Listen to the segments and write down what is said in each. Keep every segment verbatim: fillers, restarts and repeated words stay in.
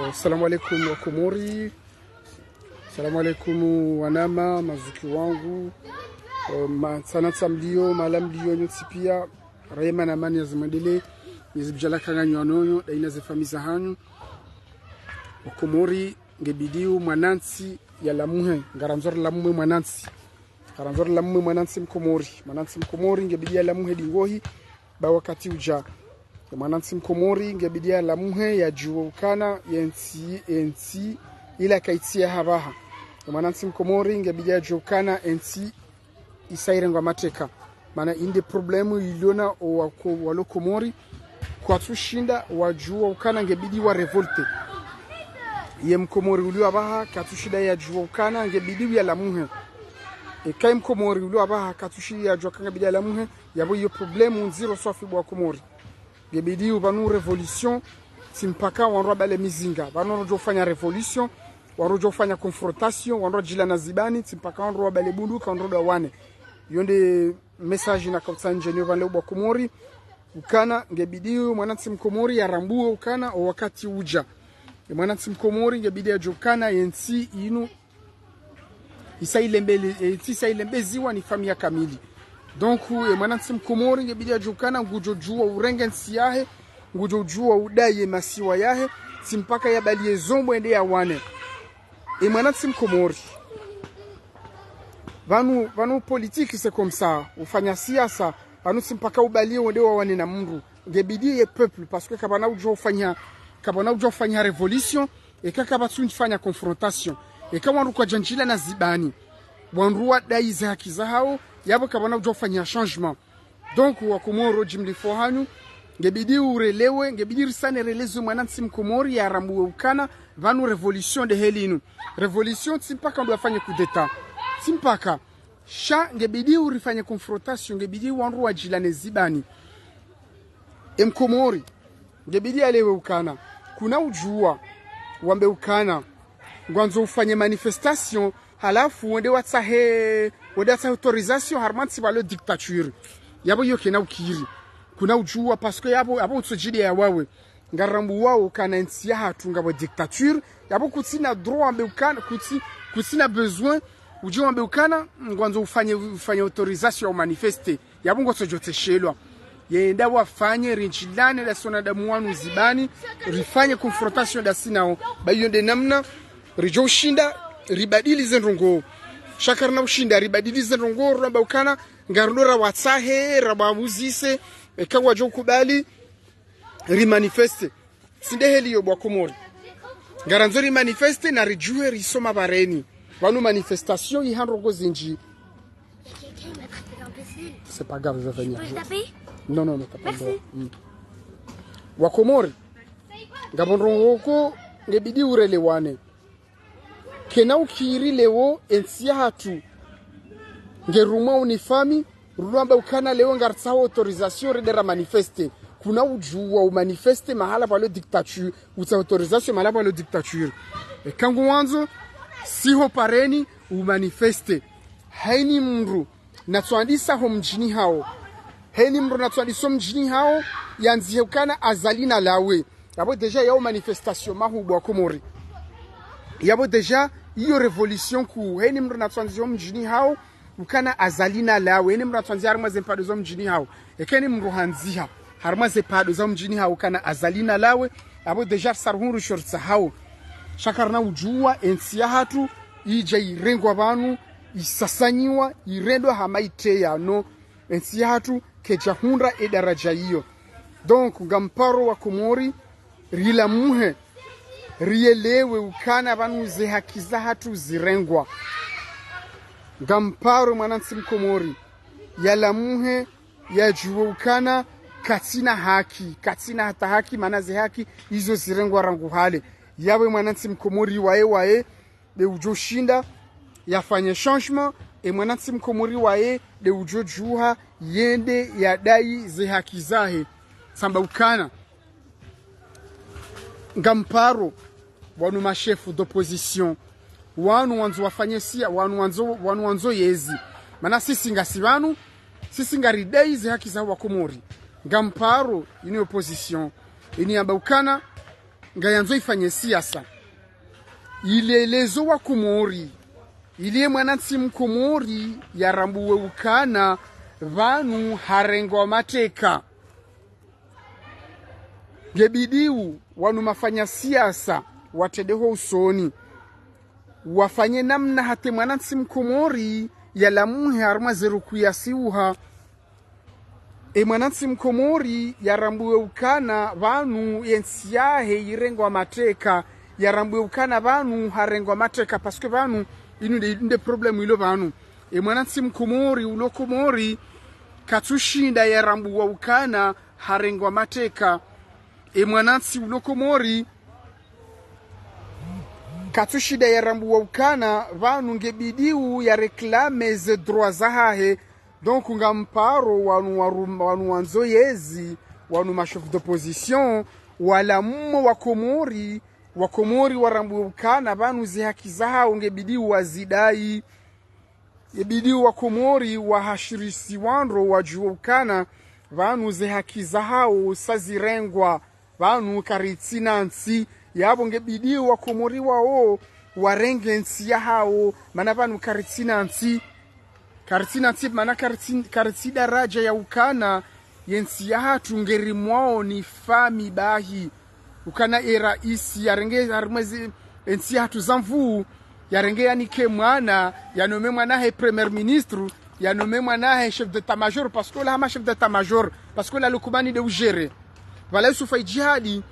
Assalamu alaikum wa Komori. Assalamu alaikum wanama, mazuki wangu. Eh, ma-, tsana tsa mlio, mahala mlio nyontsi pia. Rehema na amani ya zimwendelee, nizibidjala kanga nyo wanonyo, daina ze famiyi za hanyu. Wa Komori, ngebidi u mwanantsi ya lamuhe, ngarandzo rilamuhe mwanantsi. Ngarandzo rilamuhe mwanantsi Mkomori. Mwanantsi Mkomori, ngebidi ya lamuhe dingohi, ba wakati uja. Ye mwanantsi Mkomori, ngebidi ya lamuhe ya juwe ukana, ye ntsi, ye ntsi, ila kaitsi ya hapvaha. Ye mwanantsi Mkomori, ngebidi ya juwe ukana, ye ntsi, isa irengwa mateka. Mana inde problemu iliona o wako-, walo Komori, kwatsushinda wajuwa ukana ngebidi wa révolter. Ye Mkomori ulio apvaha, katsushinda yajuwa ukana ngebidi uyalamuhe. Eka ye Mkomori ulio apvaha, katsushinda yajuwa ukana ngebidi yalamuhe, yapvo iyo problemu ndziro swafi bo wa Komori. Ngebidi upvanu révolution, tsi mpaka wandru wabale mizinga. Pvanu wandru wajo ufanya révolution, wandru wajo ufanya confrontation, wandru wajilana zibani, tsi mpaka wandru wabale bunduki, wandru wawane. Iyo nde message nakautsaha nidje nayo pvanu leo bo wa Komori. Ukana, ngebidi mwanantsi Mkomori yarambuwe ukana, o wakati uja. Ye mwanantsi Mkomori, ngebidi yajuwe ukana, ye ntsi inu isa ilembele-, eh, isa ilembeziwa ni famiyi kamili. Donc, eh, mwanantsi Mkomori ngebidi yajuwe ukana ngujo juwa urenge ntsi yahe, ngujo juwa udaye masiwa yahe, tsi mpaka yabaliye zombo yende yawane. E mwanantsi Mkomori. Pvanu, pvanu politique c'est comme ça, ufanya siasa, pvanu tsi mpaka ubaliye wende wawane na mndru. Ngebidi ye peuple, parce que kapvana ujo ufanya, kapvana ujo ufanya révolution, eka kapvatsu ufanya confrontation, eka wandru kwajanjilana zibani, wandru wadayi ze haki zahawo, yapvo kapvana ujo ufanya changement. Donc, wa Komori jimlifo hanyu, ngebidi urelewe, ngebidi risane relezo mwanantsi Mkomori yarambuwe ukana, pvanu révolution nde heli inu. Révolution, tsi mpaka ndo afanye coup d'État. Tsi mpaka. Sha ngebidi urifanye confrontation, ngebidi wandru wajilane zibani. E Mkomori, ngebidi yalewe ukana, kuna ujuwa, wambe ukana, ngwandzo ufanye manifestation, halafu wende watsahe, wende watsahe autorisation harumwa ntsi pvalo dictature. Yapvo iyo kena ukiri. Kuna ujuwa, parce que yapvo, yapvo utsojide ya wawe. Ngarambuwao ukana ntsi yahatru ngapvo dictature, yapvo kutsina droit wambe ukana, kutsi-, kutsina besoin, uje wambe ukana, ngwandzo ufanye, ufanye autorisation ya umanifeste. Yapvo ngotsojotseshelwa. Yenda wafanye, rinjilane, dasi wanadamu wanu zibani, rifanye confrontation dasi nao. Ba iyo nde namna, rijo ushinda, ribadili ze ndrongoo. Sha karina ushinda, ribadili ze ndrongoo, ramba ukana, ngarudjo rawatsahe, rawabuzise, eka wajo ukubali, rimanifeste. Tsi nde heli iyo bo wa Komori. Ngarandzo rimanifeste na rijuwe risoma pvareni. Pvanu manifestation iha ndrongoo zinji. C'est pas grave, je vais venir. Je peux le taper ? Non, non, ne tape pas. Merci. Mm. Wa Komori. Ngapvo ndrongoo ko ngebidi urelewane. Kena ukiri leo entsi yahatru ngerumwa unifami, rulwamba ukana leo ngaritsaho autorisation rende ramanifeste. Kuna ujuwa umanifeste mahala pvalo dictature, utsaha autorisation mahala pvalo dictature. Eka ngwandzo, siho pareni umanifeste. Haina mndru natsoandisa ho mdjini hawo. Haina mndru natsoandisa ho mdjini hawo, yandzihe ukana Azali nalawe. Yapvo déjà yawo manifestation mahuu bo wa Komori. Yapvo déjà iyo révolution kuu. Haina mndru natsoandisa ho mdjini hawo, ukana Azali nalawe. Haina mndru natsoandisa harumwa ze mpado zo mdjini hawo. Eka haina mndru handziha harumwa ze mpado zo mdjini hawo ukana Azali nalawe. Yapvo déjà saruhundru shortsa hawo. Sha karina ujuwa entsi yahatru, ija irengwa pvanu, isasanyiwa, irendwa hama iteyano. Entsi yahatru, kejahundra e daraja iyo. Donc, ngamparo wa Komori, rilamuhe, rielewe ukana pvanu ze haki zahatru zirengwa. Ngamparo mwanantsi Mkomori, yalamuhe, yajuwe ukana, katsina haki, katsina hata haki, mana ze haki, izo zirengwa rangu hale. Yapvo mwanantsi Mkomori waye waye, nde ujo ushinda yafanye changement, e mwanantsi Mkomori waye nde ujo ujuha yende yadayi ze haki zahe. Samba ukana, ngamparo, wanu ma chefs d'opposition, wanu wandzo wafanye sia-, wanu wandzo, wanu wandzo yezi. Mana sisi ngasi pvanu, sisi ngaridayi ze haki za wa Komori. Ngamparo, ini opposition, ini yamba ukana, Ngayandzo ifanye siasa. Ilelezo wa Komori. Ili ye mwanantsi Mkomori yarambuwe ukana pvanu harengwa mateka. Ngebidi wanu wafanya siasa watrende ho usoni, wafanye namna hata ye mwanantsi Mkomori yalamuhe harumwa ze ruku yasiuha. Ye mwanantsi Mkomori yarambuwe ukana pvanu ye ntsi yahe irengwa mateka, yarambuwe ukana pvanu harengwa mateka, parce que pvanu inu nde, nde problème ilo pvanu. Ye mwanantsi Mkomori ulo Komori katsushinda yarambuwa ukana harengwa mateka. Ye mwanantsi ulo Komori katsushinda yarambuwa ukana pvanu ngebidi ya réclamer ze droits zahahe. Donc ngamparo wanu warum-, wanu wandzo yezi, wanu ma chefs d'opposition, walamuwe wa Komori, wa Komori warambuwe ukana pvanu ze haki zahawo ngebidi wazidai. Yebidi wa Komori wahashirisi wandru wadjuwe ukana pvanu ze haki zahawo sa zirengwa, pvanu karitsina ntsi. Yapvo ngebidi wa Komori wawo warenge ntsi yahawo, mana pvanu karitsina ntsi. Karitsina ntsi, mana karitsi, karitsi daraja ya ukana ye ntsi yahatru ngerimwao ni fami bahi. Ukana ye raisi yarenge harimwa ze ntsi yahatru za nvuu, yarenge yanike mwana, yanome mwanahe premier ministre, yanome mwanahe chef d'état-major, parce que ola hama chef d'état-major, parce que ola Lukmani nde ugéré. Pvala Yusufa Idjihadi,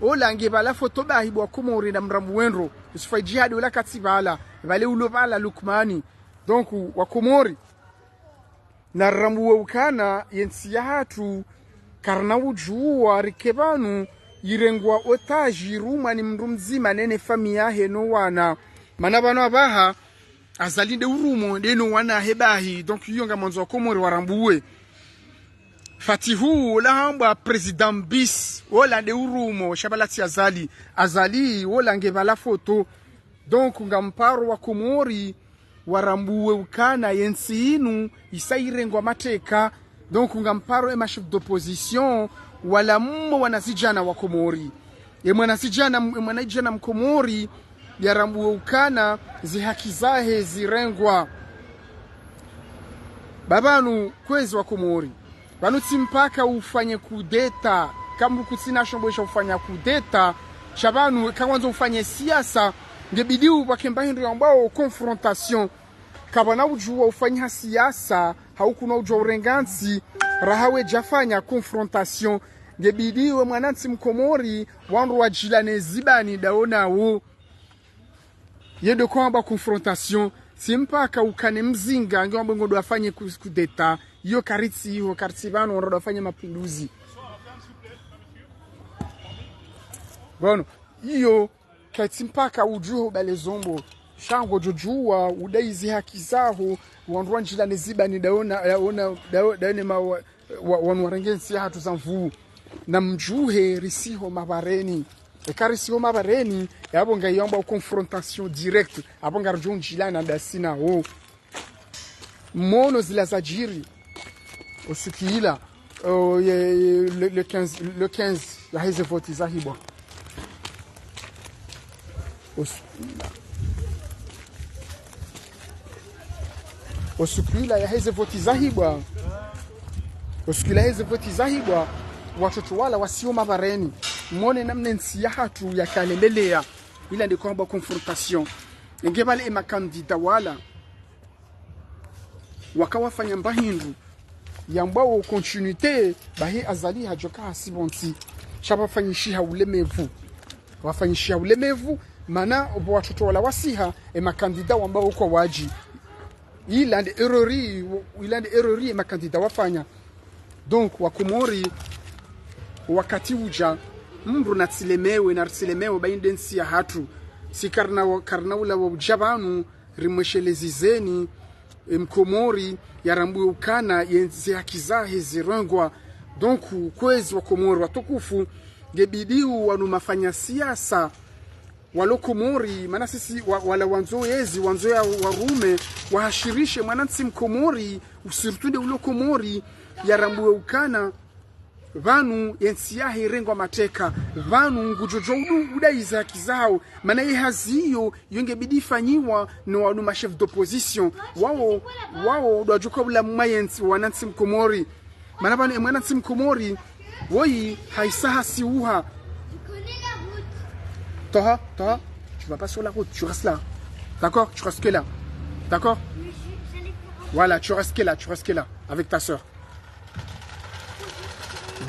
ola nge pvala foto bahi bo wa Komori na mrambu wendro. Yusufa Idjihadi ola katsi pvala, pvale ulo pvala Lukmani. Donc, wa Komori, narambuwe ukana ye ntsi yahatru karina udjuwa rike pvanu irengwa otage, irumwa ni mndru mdzima nene fami yahe no wana. Mana pvanu apvaha, Azali nde urumo, nde no wanahe bahi. Donc, iyo ngamwandzo wa Komori warambuwe. Fatihu, ola hambwa président bis, ola nde urumo, sha pvala tsi Azali. Azali, ola nge pvala foto. Donc, ngamparo wa Komori warambuwe ukana ye ntsi inu isa irengwa mateka. Donc, ngamparo ye ma chefs d'opposition walamuwe wanazidjana wa Komori. Ye mwanazidjana, ye mwanazidjana Mkomori yarambuwe ukana ze haki zahe zirengwa. Ba pvanu kwezi wa Komori, pvanu tsi mpaka ufanye kudeta. Kambu kutsina shombo sha ufanya kudeta, sha pvanu kangwandzo ufanye siasa, ngebidi upvake mba hindru yambwao confrontation. Kapvana udjuwa ufanyiha siasa, hau kuna udjuwa urenga ntsi, raha wedjafanya confrontation. Ngebidi we mwanantsi Mkomori, wandru wadjilane zibani ndawo nawo. Ye ndo kwamba confrontation, tsi mpaka ukane mzinga, nge wambe ngondo afanye ku-, kudeta. Iyo karitsi iho, karitsi pvanu, wandru wafanye mapinduzi. Bon, iyo, kaitsi mpaka udjuwe ubale zombo. Sha ngodjo djuwa, udai ze haki zaho, wandru wandjilane zibani ndawo na, ndawo na, ndawo, ndawo ne ma wa, wa, wanu warenge ntsi yahatru za nvuu. Na mdjuhe risiho mabareni. Eka risiho mabareni, yapvo ngayi yambwao confrontation directe. Apvo ngaridjo ndjilana ndasi nawo. Mwono zila zadjiri. Usiku ila, o, ye, ye, le, le quinze, le quinze, yaheze voti zahibwa. Usiku ila. Usiku ila yaheze voti zahibwa. Usiku ila yaheze voti zahibwa. Watoto wala wasiho mabareni. Mwone namna ntsi yahatru yakalembeleya. Ila nde kwamba confrontation. Nge pvale ye makandida wala waka wafanya mba hindru yambwao continuité, bahi Azali hadjoka hasibu ntsi. Sha pvafanyishiha ulemevu. Pvafanyishiha ulemevu, mana opvo watoto wala wasiha, ye makandida wambwao kwawadji. Ila nde erreur, ila nde erreur ye makandida wafanya. Donc, wa Komori, wakati udja, mndru natsilemewe, natsilemewe, bahi nde ntsi yahatru. Si karina wa, karina ula wa udja pvanu, rimweshelezizeni, ye Mkomori yarambuwe ukana ye ze haki zahe zirengwa. Donc, kwezi wa Komori watukufu, ngebidi wanu wafanya siasa walo Komori, mana sisi wa, wala wandzo yezi, wandzo ya warume, wahashirishe mwanantsi Mkomori, surtout nde ulo Komori, yarambuwe ukana Pvanu yentsi yahe irengwa mateka. Pvanu ngudjo djo udu-, udai ze haki zahawo. Mana ye hazi iyo, iyo nge bidi ifanyiwa no wanu ma chef d'opposition. Wawo, wawo, ndo wadjo uka ula mwa yentsi, wanantsi Mkomori. Mana pvanu, e mwanantsi Mkomori, woyi, haisa hasiuha. Toha, Toha, tu vas pas sur la route, tu restes là. D'accord ? Tu restes que là. D'accord ? Voilà, tu restes que là, tu restes que là, avec ta sœur.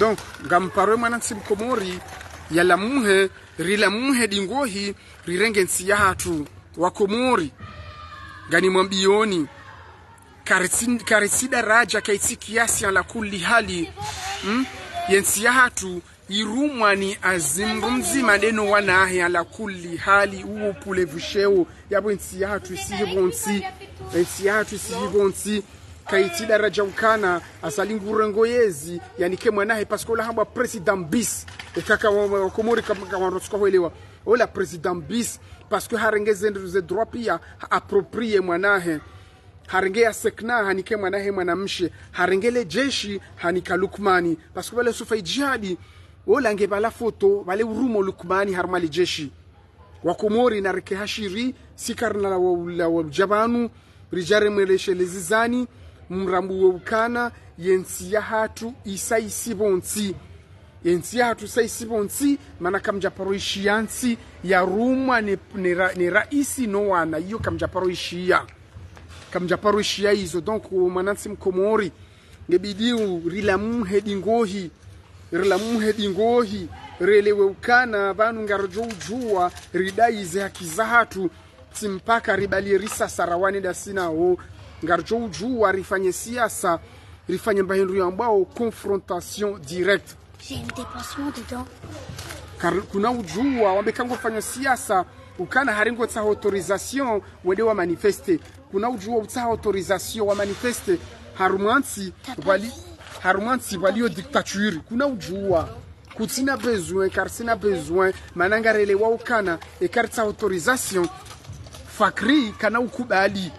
Donc, ngamparo mwanantsi Mkomori, yalamuhe, rilamuhe dingohi, rirenge ntsi yahatru, Wakomori, nganimwambiyoni, karitsi, karitsi daraja, kaitsi kiasi, ala kulli hali, hmm? Yentsi yahatru, irumwa ni hazi mdru mdzima ndeno wanahe, ala kulli hali, uwo pule vusheo, yapvo entsi yahatru isihi pvontsi, entsi yahatru isihi pvontsi, kaitsi daraja ukana, Azali ngurengo yezi, yanike mwanahe, parce que ola hambwa président bis, eka ka wa, wa, Wakomori ka, ka wandru tsuka hwelewa, ola président bis, parce que harenge ze, ze droit pia, ha approprier mwanahe, harenge ya sekna, hanike mwanahe mwanamshe, harenge le jeshi, hanika Lukmani, parce que pvale Sufa Idjihadi, ola nge pvala foto, pvale urumo Lukmani, harumwa le jeshi. Wakomori nareke hashiri, si karina la wa, la wa dja pvanu, ridja remweleshe le zizani, mrambuwe ukana, yentsi yahatru, isa isi pvontsi. Yentsi yahatru, isa isi pvontsi, mana kamdjaparo ishiya ntsi, yarumwa ne, ne ra, ne raisi no wana, iyo kamdjaparo ishiya. Kamdjaparo ishiya izo, donc, mwanantsi Mkomori, nge bidi u, rilamuhe dingohi, rilamuhe dingohi, relewe ukana, pvanu ngaridjo udjuwa, ridai ze haki zahatru, tsi mpaka ribali risasa rawane ndasi nawo, ngaridjo udjuwa, rifanye siasa, rifanye mba hindru yambwao confrontation directe. J'ai un dépassement dedans. Kar, kuna udjuwa, wambe ka ngofanya siasa, ukana hari ngotsaha autorisation, wende wa manifeste. Kuna udjuwa utsaha autorisation wa manifeste, harumwa ntsi, pvali, harumwa ntsi, pvaliyo dictature. Kuna udjuwa. Kutsina besoin, karitsina besoin, mana ngarelewa ukana, eka karitsaha autorisation, Fakri kana ukubali.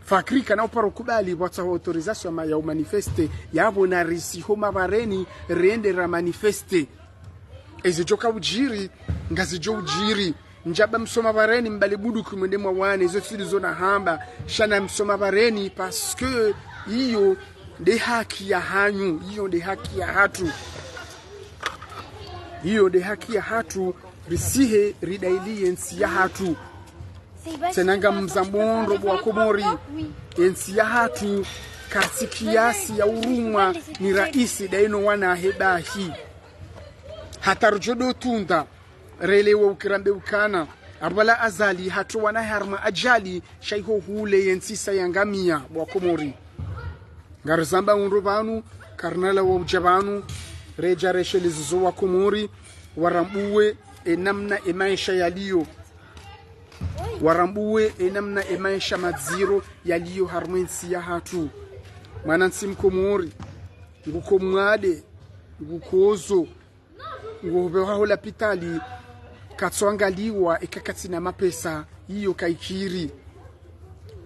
Fakri kana uparo kubali pvwatsaha autorisation ma ya umanifeste, yapvo narisi ho mapvareni, rende ramanifeste. Ezidjo ka udjiri, ngazidjo udjiri. Ndjaba msoma pvareni, mbali buduku mwende mwawane, izo tsi ndizo nahamba, sha na msoma pvareni, parce que iyo nde haki yahanyu, iyo nde haki yahatru. Iyo nde haki yahatru, risihe ridailiye ntsi yahatru. Tsena ngamzambo ndro bo Wakomori, entsi yahatru, karitsi kiasi ya urumwa ni raisi ndaye no wanahe bahi. Hata ridjo do tunda, relewe ukirambe ukana, apvala Azali, hatru wanahe harumwa ajali, sha iho hule yentsi isa yangamiya, bo Wakomori. Ngarizamba undro pvanu, karina la wa udja pvanu, redja resheleze zo Wakomori, warambuwe enamna emaesha yaliyo. Warambuwe enamna emaesha madziro yaliyo harumwa entsi yahatru. Mwanantsi Mkomori, nguko mwade, ngukozo, nguhupvehwa ho lapitali, katsuangaliwa eka katsina mapesa, iyo kaikiri.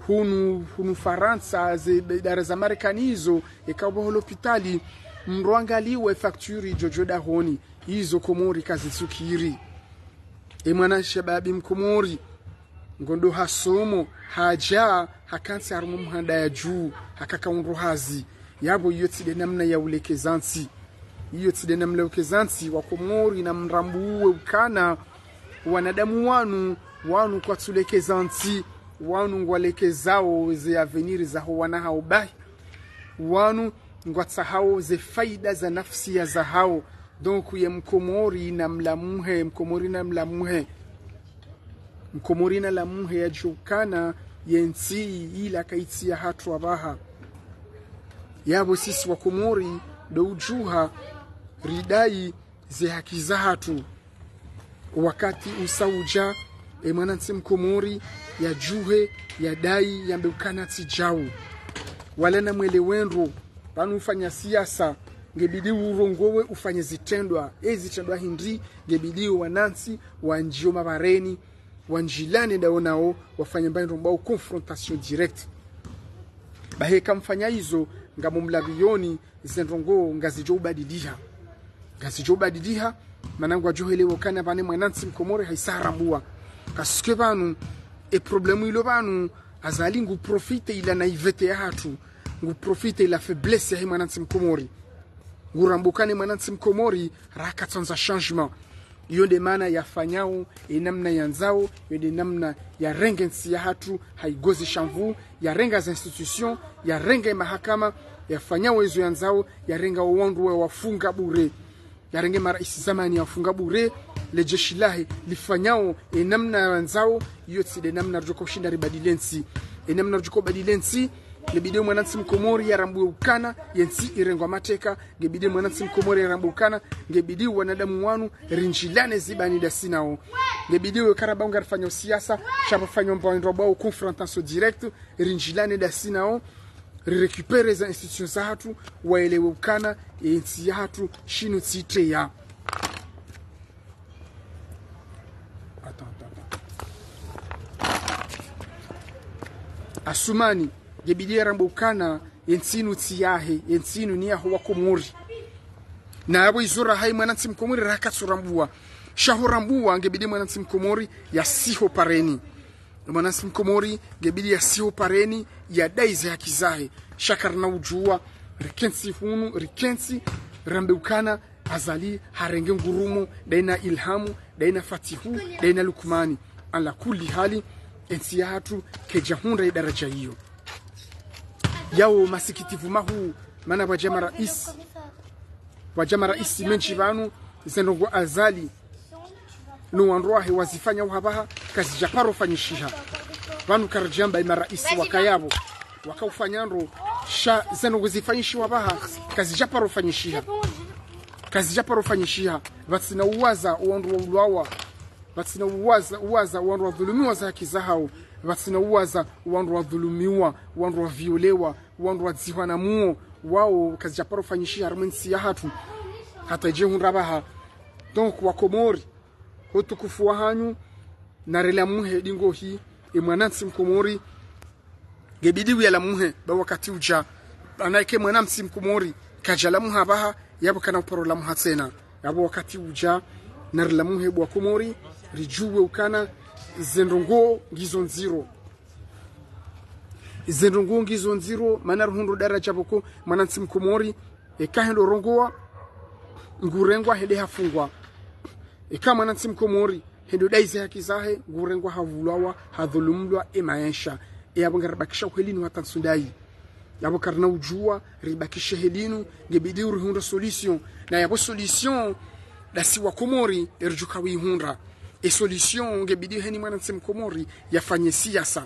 Hunu, hunu Farantsa, ze be-, dara za Marekani izo, eka upvehwa ho lapitali, mdru angaliwa e facture idjo djo dahoni, izo Komori kazitsukiri. E mwana shababi Mkomori, ngondo hasomo, hadja, hakantsi harumwa muhanda ya dju, hakaka undro hazi. Yapvo iyo tsi nde namna ya ulekeza ntsi. Iyo tsi nde namna ya ulekeza ntsi, Wakomori namrambuwe ukana, wanadamu wanu, wanu kwatsulekeza ntsi, wanu ngwalekezao ze avenir zaho wana hawo bahi. Wanu ngwatsahao ze faida za nafsiya zahawo. Donc, ye Mkomori namlamuhe, Mkomori namlamuhe. Mkomori nalamuhe yadjuwe ukana yentsi ila kaitsi yahatru apvaha. Yapvo sisi Wakomori ndo udjuha ridai ze haki zahatru. Wakati usa udja, e mwanantsi Mkomori, yadjuhe, yadai, yambe ukana tsi djau. Wala namwelewe ndro, pvanu ufanya siasa, ngebidi urongowe ufanye zitrendwa. E zitrendwa hindri, ngebidi wanantsi, wandjiyo mapvareni, wandjilane ndawo nawo, wafanye mba hindru mbao confrontation directe. Bahi eka mfanya izo, Ngamumlapviyoni, ze ndrongoo ngazidjo ubadiliha. Ngazidjo ubadiliha, mana ngwadjo helewa ukana pvanu mwanantsi mkomori haisa harambua. Parce que pvanu, e problème ilo pvanu, Azali ngu profite ila naïveté yahatru, ngu profite ila faiblesse yahe mwanantsi mkomori. Ngurambukane mwanantsi mkomori, raka tsandza changement. Iyo nde mana yafanyao, e namna yandzao, iyo nde namna yarenge ntsi yahatru, haigozi shamvu, yarenga za institution, yarenga mahakama, yafanyao ezo yandzao, yarenga wandru wa wafunga bure. Yarenge maraisi zamani yafunga bure, le jeshi lahe lifanyao e namna yandzao, iyo tsi nde namna ridjoka ushinda ribadili ntsi. E namna ridjoka ubadili ntsi, ngebidi mwanantsi mkomori yarambue ukana, ye ntsi irengwa mateka, ngebidi mwanantsi mkomori yarambue ukana, ngebidi wanadamu wanu, rindjilane zibani dasi nao. Ngebidi we karaba unga rifanya siasa, sha pvafanya mbao indro bwao confrontation directe, rindjilane dasi nao, rirécupérer za institution zahatru, waelewe ukana, e ntsi yahatru, shinu tsi itreya. Attends, attends, attends. Asumani, ngebidi yarambue ukana, e ntsi inu tsi yahe, e ntsi inu ni yaho wakomori. Na yapvo izo rahayi mwanantsi mkomori raka tsurambua. Sha hurambua, ngebidi mwanantsi mkomori yasiho pareni. Mwanantsi mkomori, ngebidi yasiho pareni, yadai ze haki zahe. Sha karina udjua, rikentsi hunu, rikentsi, rambe ukana, Azali, harenge ngurumo, daina Ilhamu, daina Fatihu, daina Lukmani. Ala kulli hali, e ntsi yahatru, kaidja hundra idaraja iyo. Yao masikitivu mahuu, mana pvwadja maraisi, pvwadja maraisi mendji pvanu, ze ndrongoo Azali no wandru wahe wazifanya uhapvaha, kazidja paro fanyishiha. Pvanu karidjamba imaraisi wakaya pvo, waka ufanya ndro, sha ze ndrongoo zifanyishiwa pvaha, kazidja paro fanyishiha. Kazidja paro fanyishiha. Pvatsina uwaza, wandru waulwawa. Pvatsina uwaza, uwaza, wandru wadhulumiwa za haki zahao. Pvatsina uwaza, wandru wadhulumiwa, wandru waviolewa, wandru wadzihwa na muo. Wao kazidja paro fanyishiha harumwa e ntsi yahatru. Hata idje hundra pvaha. Donc, wakomori, ho utukufu wahanyu, na rilamuhe dingohi, e mwanantsi mkomori, ngebidi uyalamuhe, ba wakati udja. Ana ike mwanantsi mkomori, kadjalamuha pvaha, yapvo kana uparo lamuha tsena. Yapvo wakati udja, na rilamuhe bo wakomori, ridjue ukana, ze ndrongoo ngizo ndziro. Ze ndrongoo ngizo ndziro, mana ruhundru daraja pvoko, mwanantsi mkomori, eka hendo rongoa, ngurengwa hende hafungwa. Eka mwanantsi mkomori, hendo dai ze haki zahe, ngurengwa havulwawa, hadhulumlwa, e maesha. E yapvo ngaribakisha uhelinu hata ntsu ndayi. Yapvo karina udjua, ribakishe helinu, ngebidi urihundra solution. Na yapvo solution, dasi wakomori, eridjoka wihundra. E solution, ngebidi heni mwanantsi mkomori, yafanye siasa.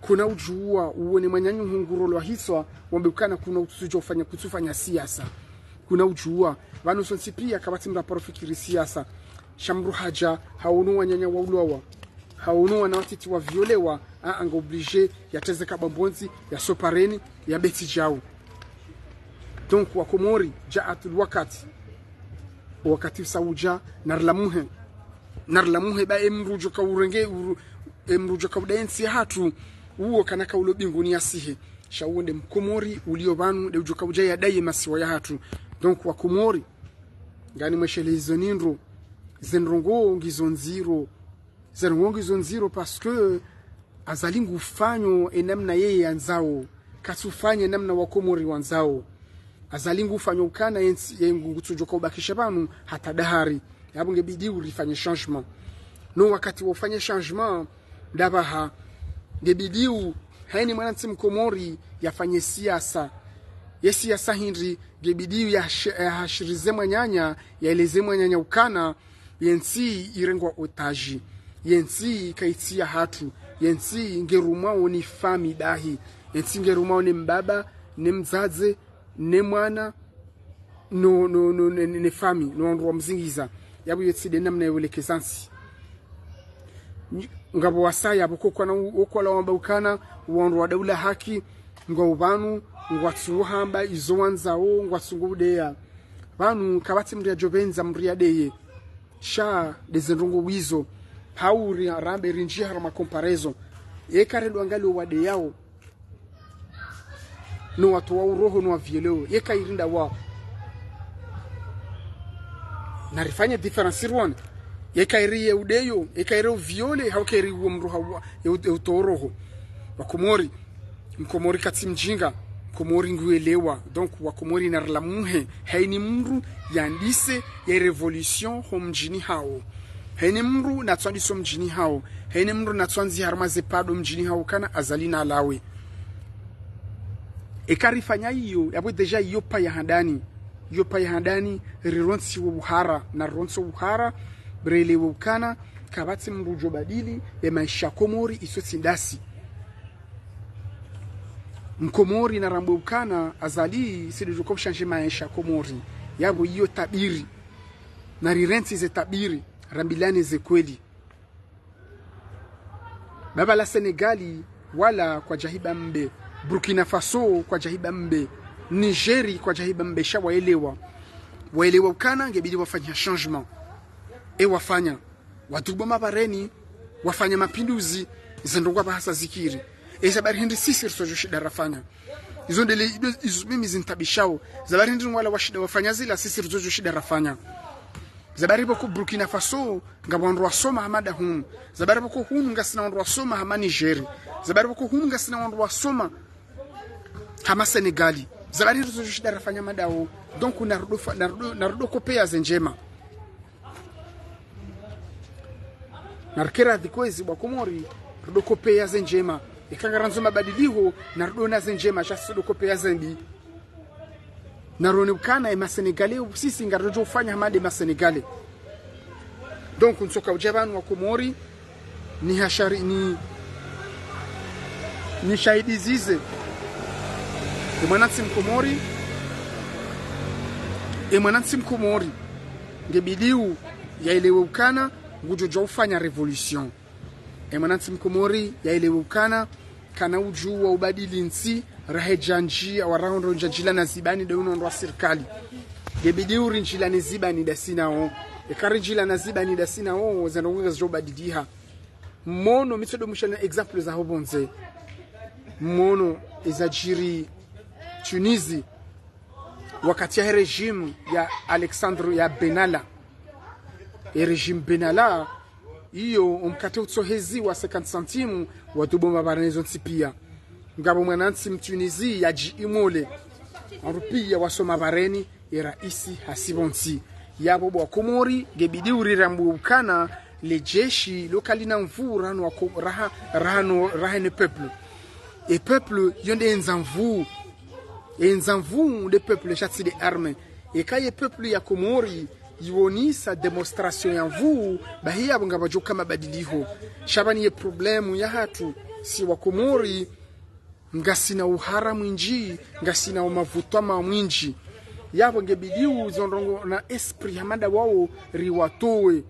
Kuna udjua, uone mwananyaho ngurolwa hitswa, wambe ukana kuna utsudjo ufanya, kutsufanya siasa. Kuna udjua, pvanu sontsi pia kapvatsi mdru aparo fikiri siasa. Sha mdru hadja, haono wananya waulwawa. Haono wana watiti waviolewa, a, anga obligé, yateze kabambondzi, yaso pareni, yabetsi djau. Donc, wakomori, jaatul wakati. Wakati usa udja, na rilamuhe. Na rilamuhe ba e mdru udjoka urenge, uru-, e mdru udjoka udai e ntsi yahatru, uwo kana kaulo mbinguni yasihe. Sha uwo nde mkomori, ulio pvanu, nde udjoka udja yadai e masiwa yahatru. Donc, wakomori, nganimwesheleze izo ndro, ze ndrongoo ngizo ndziro. Ze ndrongoo ngizo ndziro parce que Azali ngufanyo e namna yeye yandzao. Katsufanya e namna wakomori wandzao. Azali ngufanyo ukana e ntsi, ye ngu-, ngutsudjoka ubakisha pvanu hata dahari. Yapvo ngebidi urifanye changement. No wakati wa ufanye changement, ndapvaha. Ngebidi u, heni mwanantsi mkomori yafanye siasa. Ye siasa hindri, ngebidi u yash-, yahashirize mwananya, yaeleze mwananya ukana, ye ntsi irengwa otage. Ye ntsi kaitsi yahatru. Ye ntsi ngerumwao ni fami dahi. Ye ntsi ngerumwao ni mbaba, ni mdzadze, ni mwana, no, no, no, ne, ne, ne fami, no wandru wamzingiza. Yapvo iyo tsi nde namna ya uelekeza ntsi. Nyi-, ngapvo wasaya, pvoko kwana u-, okola wamba ukana, wandru wa daula haki, ngwao pvanu, ngwatsuhamba, izo wandzao, ngwatsungo udeya. Pvanu, kapvatsi mdru yadjopvendza mdru yadeye. Sha, nde ze ndrongoo wizo. Hauri, rambe, rindji, harumwa comparaison. Eka redwa ngali owadeyao. No watowa uroho, no wa violeo, yeka irinda wa. Na rifanye différence rwone. Yeka iri ye udeyo, yeka iri u viole, hau ka iri uwo mdru hawa, ye u-, ye utowa uroho. Wakomori, Mkomori katsi mdjinga, Mkomori nguelewa. Donc, Wakomori na rilamuhe, haini mdru yandise ye révolution ho mdjini hawo. Haini mdru natsoandise ho mdjini hawo. Haini mdru natsoandzi harumwa ze pado mdjini hawo kana Azali nalawe. Eka rifanya iyo, yapvo déjà iyo paya handani. Iyo paya handani, rirontsi wo uhara, na rirontsi wo uhara, rielewe ukana, kapvatsi mdru djo badili, ye maesha Komori, iso tsi ndasi. Mkomori na rambwe ukana, Azali, si de djo ko changer maesha Komori. Yapvo iyo tabiri. Na rirentsi ze tabiri, rambilane ze kweli. Baba la Senegali, wala kwadjahiba mbe. Burkina Faso, kwadjahiba mbe. Nigeri, kwadjahiba mbe. Sha waelewa. Waelewa ukana, ngebidi wafanya changement. E wafanya. Watubo mabareni, wafanya mapinduzi, ze ndrongoo bahasa zikiri. E zabari hindri sisi ritsodjo shinda rafanya. Izo ndele, izo mimi zintabishao. Zabari hindri wala washinda wafanya zila, sisi ritsodjo shinda rafanya. Zabari pvoko Burkina Faso, ngapvo wandru wasoma hama da hunu. Zabari pvoko hunu ngasina wandru wasoma hama Nigeri. Zabari pvoko hunu ngasina wandru wasoma hama Senegali. Zabari ritsodjo shinda rafanya madawo. Donc, narudo fa-, narudo, narudo kopea ze ndjema. Narikera dhikwezi bwa Komori, rudo kopea ze ndjema. Eka ngarandzo mabadiliho, narudo na ze ndjema, sha tsi do kopea ze mbi. Narone ukana, e ma Sénégalais, sisi ngaridjo ufanya hama de ma Sénégalais. Donc, ntsoka udja pvanu Wakomori, ni hashari, ni, ni shahidi zize. E mwanantsi Mkomori, e mwanantsi Mkomori, ngebidi u yaelewe ukana, ngudjo dja ufanya révolution. E mwanantsi Mkomori yaelewe ukana, kana udjuwa ubadili ntsi, rahe djandji, awa raho ndo ndjadjila na zibani de uno ndo wa sirikali. Ngebidi uri ndjila ne zibani da sinao. Eka ri ndjila na zibani da sinao, ze ndrongoo ngazidjo badiliha. Mwono, mi tsodo mwishana exemple za ho pvondze. Mwono, ezadjiri Tunisie, wakati ya régime ya Alexandre ya Ben Ali. E régime Ben Ali, iyo, omkate utsoheziwa cinquante centimes, watubo mabareni zontsi pia. Ngapvo mwanantsi Mtunisie yadji imole. Wandru pia wasoma bareni, e raisi hasibu ntsi. Yapvo bwa Komori, ngebidi uri rambwe ukana, le jeshi, lo kalina nvuu rahana wako-, raha, rahana, rahana peuple. E peuple, yo nde yendza nvuu. Yendza nvuu nde peuple sha tsi de arme. Eka ye peuple ya Komori, yiwonesa démonstration ya nvuu, bahi yapvo ngapvadjo ka mabadiliho. Sha pvani ye problème yahatru, si Wakomori, ngasina uhara mwindji, ngasina umavutwa ma mwindji. Yapvo ngebidi u zo ndrongoo na esprit hama da wao riwatowe.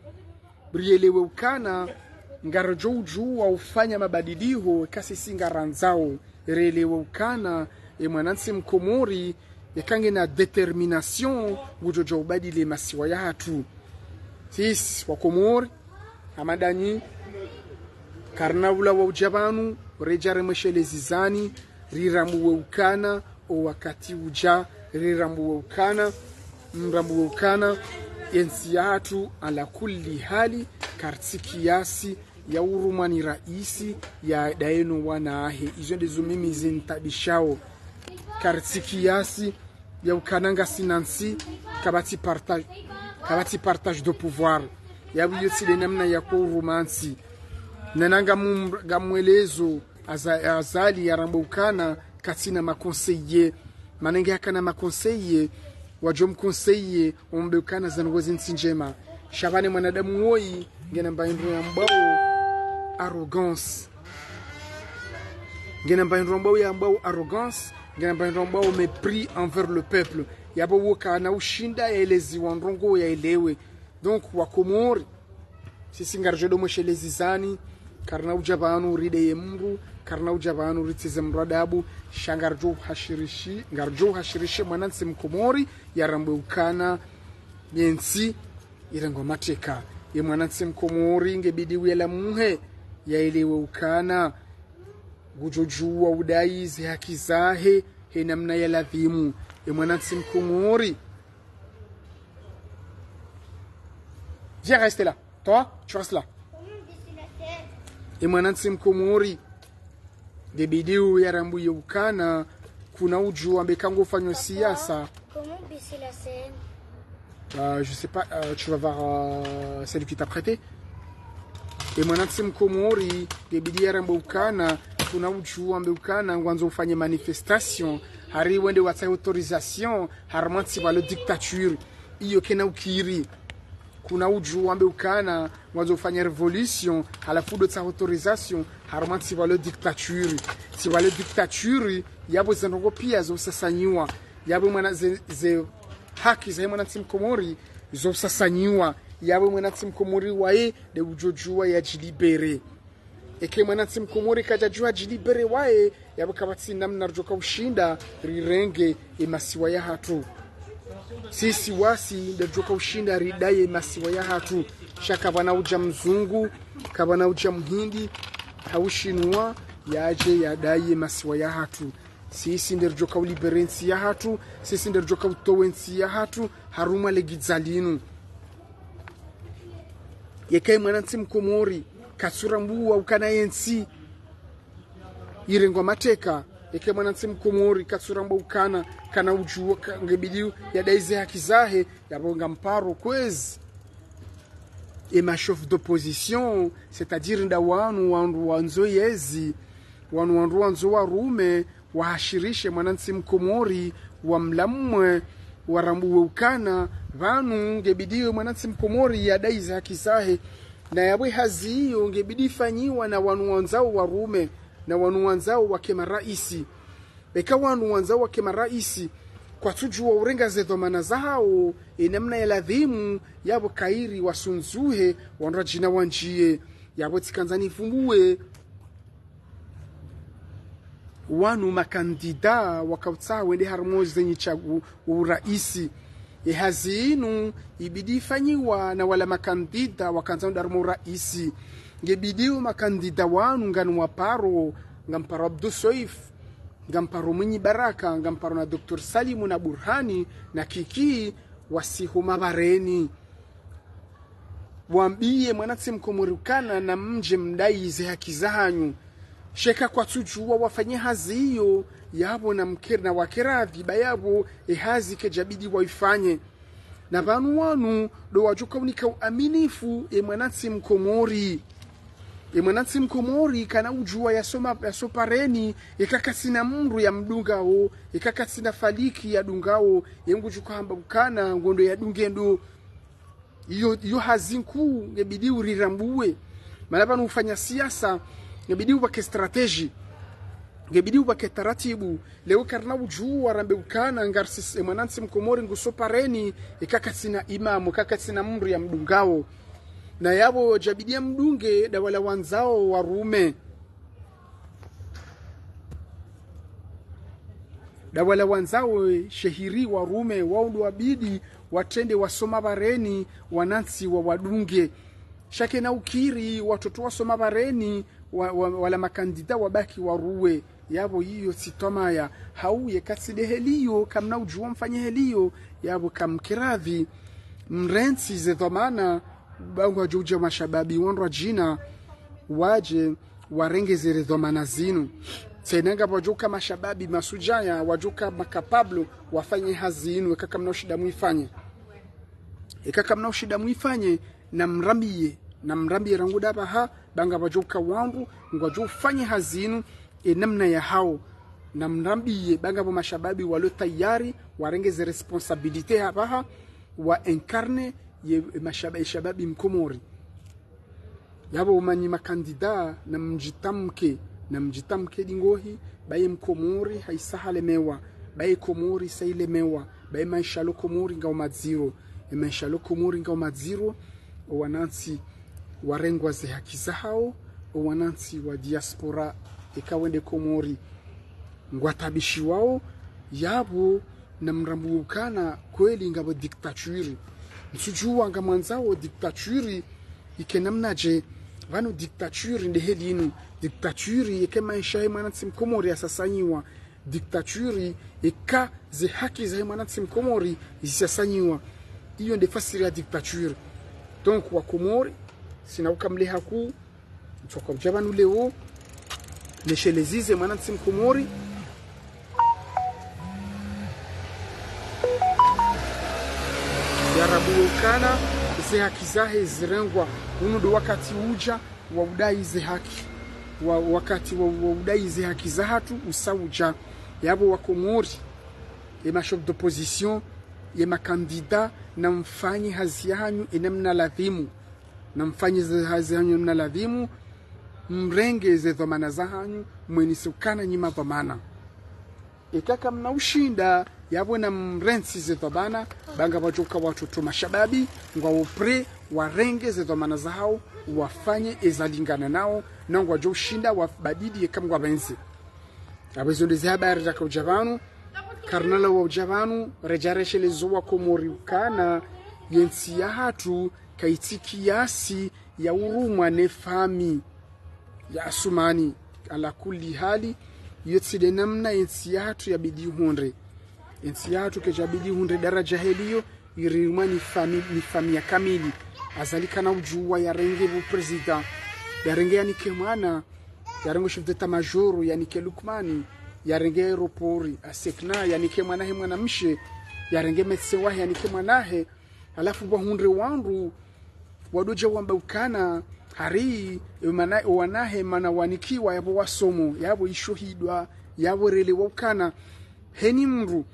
Rielewe ukana, ngaridjo udjuwa ufanya mabadiliho, eka sisi ngarandzao. Rielewe ukana, e mwanantsi Mkomori, eka ngena détermination, ngudjo dja ubadili masiwa yahatru. Sisi, Wakomori, hama danyi, karina ula wa udja pvanu, redja remwesheleze zani, rirambuwe ukana, o wakati udja, rirambuwe ukana, mrambuwe ukana, yentsi yahatru, ala kulli hali, kartsi kiasi, ya urumwa ni raisi, ya daye no wana ahe. Izo ndezo mimi zintabishao. Kartsi kiasi, ya ukana ngasina ntsi, kapvatsi partage, kapvatsi partage de pouvoir. Yapvo iyo tsi de namna ya ko uruma ntsi. Nana ngamu-, ngamwelezo, Aza-, Azali yarambwe ukana, katsina ma conseillers. Mana nge hakana ma conseillers, wadjo mconseiller, ombe ukana zanu ngozi ntsi ndjema. Sha pvani mwanadamu woyi, ngena mba hindru yambwao arrogance. Ngena mba hindru yambwao, yambwao arrogance, ngena mba hindru yambwao mépris envers le peuple. Yapvo wo kana ushinda yaeleziwa ndrongoo yaelewe. Donc, Wakomori, sisi ngaridjo do mwesheleze zani, karina udja pvanu ride ye mdru, karina udja pvanu ritseze mdru adabu, sha ngaridjo uhashirishi, ngaridjo uhashirishi mwanantsi Mkomori, yarambwe ukana, yentsi, irengwa mateka. Ye mwanantsi Mkomori, ngebidi uyalamuhe, yaelewe ukana, ngudjo djuwa udayi ze haki zahe, he namna ya ladhimu. E mwanantsi Mkomori. Viens rester là. Toi, tu restes là. E mwanantsi Mkomori, ngebidi uyarambuye ukana, kuna udjuwa mbe ka ngofanyao siasa. Comment baisser la scène ? Euh, je sais pas, euh, tu vas voir, euh, celui qui t'a prêté. E mwanantsi Mkomori, ngebidi yarambuye ukana, kuna udjuwa mbe ukana, ngwandzo ufanye manifestation, hari wende watsahe autorisation, harumwa ntsi pvwalo dictature. Iyo kayina ukiri. Kuna udjuwa mbe ukana, ngwandzo ufanye révolution, halafu ndo tsaha autorisation, harumwa ntsi pvwalo dictature. Ntsi pvwalo dictature, yapvo ze ndrongoo piya zo usasanyiwa. Yapvo mwana ze, ze haki zahe mwanantsi Mkomori zo usasanyiwa. Yapvo mwanantsi Mkomori waye, nde udjo djuwa yadjilibérer. Eka mwanantsi Mkomori kadjadjuwa yadjilibérer waye, yapvo kapvatsi namna ridjoka ushinda rirenge e masiwa yahatru. Sisi wasi nde ridjoka ushinda ridaye masiwa yahatru. Sha kapvana udja mzungu, kapvana udja muhindi, hau shinwa, yadje yadaye masiwa yahatru. Sisi nde ridjoka ulibérer ntsi yahatru, sisi nde ridjoka utowe ntsi yahatru, harumwa legidza linu. Yeka e mwanantsi Mkomori, katsurambuwa ukana yentsi irengwa mateka, yeka e mwanantsi Mkomori, katsurambuwa ukana, kana udjuwa ka, ngebidi yadaye ze haki zahe, yapvo ngamparo kwezi. E ma chefs d'opposition, c'est-à-dire nda wanu, wandru wandzo yezi, wanu wandru wandzo warume, wahashirishe mwanantsi Mkomori, wamlamwe, warambuwe ukana, pvanu ngebidi mwanantsi Mkomori yadaye ze haki zahe, na yapvo e hazi iyo ngebidi ifanyiwa na wanu wandzao warume, na wanu wandzao wake maraisi. Eka wanu wandzao wake maraisi, kwatsudjuwa urenga ze dhwamana zahawo, e namna ya ladhimu, yapvo kayiri wasundzuhe, wandru wadjina wandjiye, yapvo tsikandza nivumbuwe wanu makandida wakautsaha wende harumwa ze nyitsagu uraisi. E hazi inu ibidi ifanyiwa na wala makandida wakandza wende harumwa uraisi. Ngebidi o makandida wanu nganu waparo, ngamparo Abdou Soef, ngamparo Mwinyi Baraka, ngamparo na Docteur Salimu na Burhani na Kiki, wasihuma bareni. Wambiye mwanantsi Mkomori ukana namdje mdaye ze haki zahanyu. Sha eka kwatsudjuwa wafanye hazi iyo, yapvo namkiri na wake radhi, ba yapvo e hazi kayidjabidi waifanye. Na pvanu wanu ndo wadjoka unika uaminifu e mwanantsi Mkomori. E mwanantsi Mkomori kana udjuwa yasoma, yasopareni, eka katsina mndru yamdungao, eka katsina faliki yadungao, ye ngudjoka hamba ukana ngondo yadunge ndo. Iyo, iyo hazi nkuu ngebidi urirambuwe. Mana pvanu ufanya siasa, ngebidi upvake stratégie. Ngebidi upvake taratibu. Leo karina udjuwa rambe ukana ngarisi e mwanantsi Mkomori ngusopareni, eka katsina imamu, eka katsina mndru yamdungao. Na yapvo djabidi yamdunge nda wala wandzao warume. Nda wala wandzao shehiri warume, wao ndo wabidi watrende wasoma bareni, wanantsi wawadunge. Sha kayina ukiri, watoto wasoma bareni, wa, wa, wala makandida wabaki waruwe. Yapvo iyo tsi twamaya, hau yeka tsi nde heli iyo, kamna udjuwa mfanye heli iyo, yapvo kamkiri radhi, mrentsi ze dhwamana, ba ngwadjo udja mashababi wandru wadjina, wadje, warenge ze dhwamana zinu. Tsena ngapvo wadjoka mashababi masudjaya, wadjoka ma capable, wafanye hazi inu, eka kamna ushinda muifanye. Eka kamna ushinda muifanye, namrambiye, namrambiye rangu nda pvaha, ba ngapvo wadjoka wandru, ngwadjo ufanye hazi inu, e namna yahao. Namrambiye, ba ngapvo mashababi walo tayari, warenge ze responsabilité hapvaha, wa incarner ye, e mashaba-, e shababi Mkomori. Yapvo umanyi makandida namdjitamke, namdjitamke dingohi, ba ye Mkomori haisa halemewa, ba ye Komori sa ilemewa, ba ye maesha lo Komori ngao madziro, e maesha lo Komori ngao madziro, o wanantsi warengwa ze haki zahao, o wanantsi wa diaspora, eka wende Komori ngwatabishiwao, yapvo namrambuwe ukana kweli ngapvo dictature. Ntsudjuwa ngamwandzao dictature ike namnadje, pvanu dictature nde heli inu, dictature yeka maesha ye mwanantsi Mkomori yasasanyiwa, dictature, eka ze haki zahe mwanantsi mkomori zisasanyiwa. Iyo nde fasiri ya dictature. Donc, wa Komori, sina ukamleha ku, ntsoka udja pvanu leo, neshelezeze mwanantsi mkomori. Yarabuwe ukana, ze haki zahe zirengwa, unu ndo wakati udja, wa udai ze haki. Wa, wakati wa, wa udai ze haki zahatru usa udja. Yapvo wa Komori, ye ma chef d'opposition, ye ma candidat, namfanye hazi yahanyu ye namna ladhimu. Namfanye ze hazi yahanyu ye namna ladhimu, mrenge ze dhwamana zahanyu, mwenise ukana nyi madhwamana. Eka kamna ushinda, yapvo namrentsi ze dhwamana, ba ngapvwadjo uka watoto mashababi, ngwawo prêt, warenge ze dhwamana zahao, wafanye ezalingana nao, na ngwadjo ushinda, wabadili eka mngwapvendze. Apvo izo nde ze habari raka udja pvanu, karina la wa udja pvanu, redja reshelezo wa Komori ukana, ye ntsi yahatru, kayitsi kiasi, ya urumwa ne fami ya Asumani. Ala kulli hali, iyo tsi nde namna ye ntsi yahatru yabidi ihundre. Ye ntsi yahatru kayidjabidi ihundre daradja heliyo, irimwa ni fami, ni fami ya kamili. Azali kana udjuwa yarenge pvo président. Yarenge yanike mwana, yarenge chef d'état-major, yanike Lukmani, yarenge aéroport, asekna, yanike mwanahe mwanamshe, yarenge médecin wahe, yanike mwanahe, halafu pvwahundre wandru, wadodja wamba ukana, hari, e mana, wanahe mana wanikiwa yapvo wasomo, yapvo ishohidwa, yapvo relewa ukana. Heni mndru,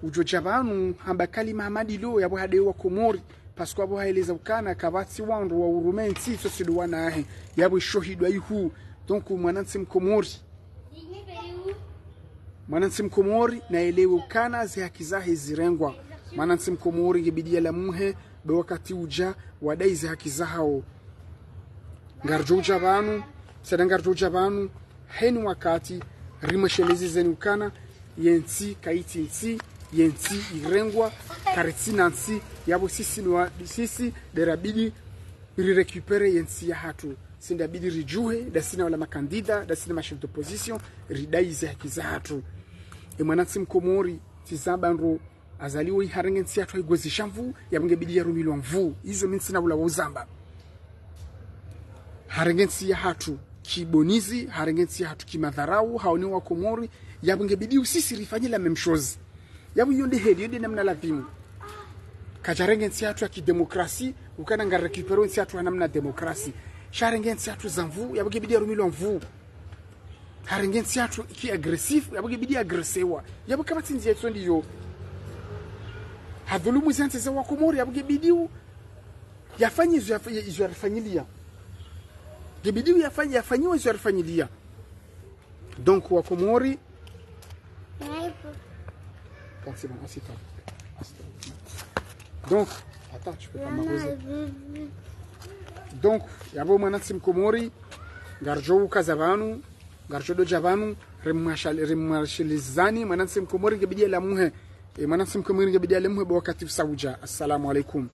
udjo dja pvanu, hamba kalima hama ndilo, yapvo hadai wa Komori, parce que apvo haeleza ukana, kapvatsi wandru wa urume ntsi, tso tsi ndo wanahe, yapvo ishohidwa ihu. Donc, mwanantsi mkomori. Mwanantsi mkomori, naelewe ukana ze haki zahe zirengwa. Mwanantsi mkomori, ngebidi yalamuhe, be wakati udja, wadai ze haki zahao. Ngaridjo udja pvanu, sada ngaridjo udja pvanu, heni wakati, rimweshelezezeni ukana, ye ntsi, kayitsi ntsi, ye ntsi irengwa, karitsina ntsi, yapvo sisi nwa, sisi, nde rabidi, ri récupérer ye ntsi yahatru. Sisi nde yabidi ridjuhe, ndasi na wala ma candidat, ndasi na ma chef d'opposition, ridai ze haki zahatru. E mwanantsi mkomori, tsi zamba ndro, Azali woyi harenge ntsi yahatru hayigozisha nvu, yapvo ngebidi yarumilwa nvu. Izo mi ntsina ula wa uzamba. Harenge ntsi yahatru kibonizi, harenge ntsi yahatru kimadharau, haone wa Komori, yapvo ngebidi usisi rifanye la même chose. Yapvo iyo nde heli, iyo nde namna ladhimu. Kadjarenge ntsi yahatru ya kidémocratie, ukana nga récupérer ntsi yahatru ha namna démocratie. Sha harenge ntsi yahatru za nvu, yapvo ngebidi yarumilwa nvu. Harenge ntsi yahatru ki agressif, yapvo ngebidi agressewa. Yapvo kapvatsi ndzia itso ndiyo. Hadhulumu ze ntsi za wa Komori, yapvo ngebidi u, yafanye izo yafa-, izo yarifanyilia. Ngebidi u yafanye, yafanyiwa izo yarifanyilia. Donc, wa Komori. Attends, c'est bon, assieds-toi. Assieds-toi. Donc, attends, tu peux pas m'arroser. Donc, yapvo mwanantsi mkomori, ngaridjo ukaza pvanu, ngaridjo dodja pvanu, rimwashal-, rimwashelezani, mwanantsi mkomori ngebidi yalamuhe. E, mwanantsi mkomori ngebidi yalamuhe, be wakati usa udja. Assalamu alaikum.